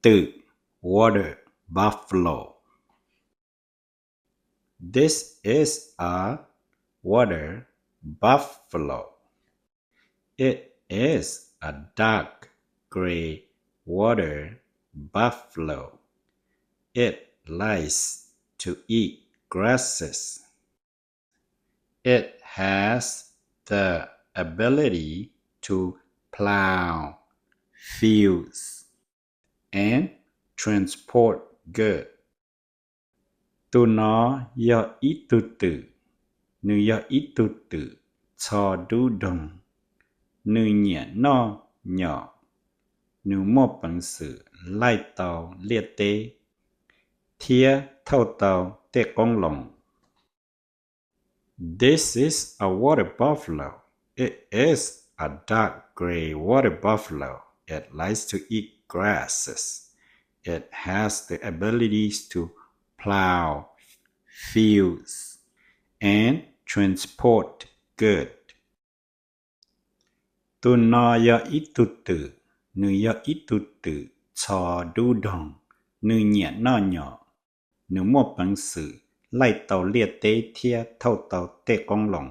Twm, water buffalo. This is a water buffalo. It is a dark gray water buffalo. It likes to eat grasses. It has the ability to plow fields and transport goods. Tus no yog ib tug twm. Nws yog ib tug twm txho dub doog. Nws nyiam noj nyom. Nws muaj peev xwm laij tau liaj teb thiab thauj tau tej qoob loo. This is a water buffalo. It is a dark gray water buffalo. It likes to eat grasses. It has the abilities to plow fields and transport goods. Tus no yog ib tug twm. Nws yog ib tug twm txho dub doog. Nws nyiam noj nyom. Nws muaj peev xwm laij tau liaj teb thiab thauj tau tej qoob loo.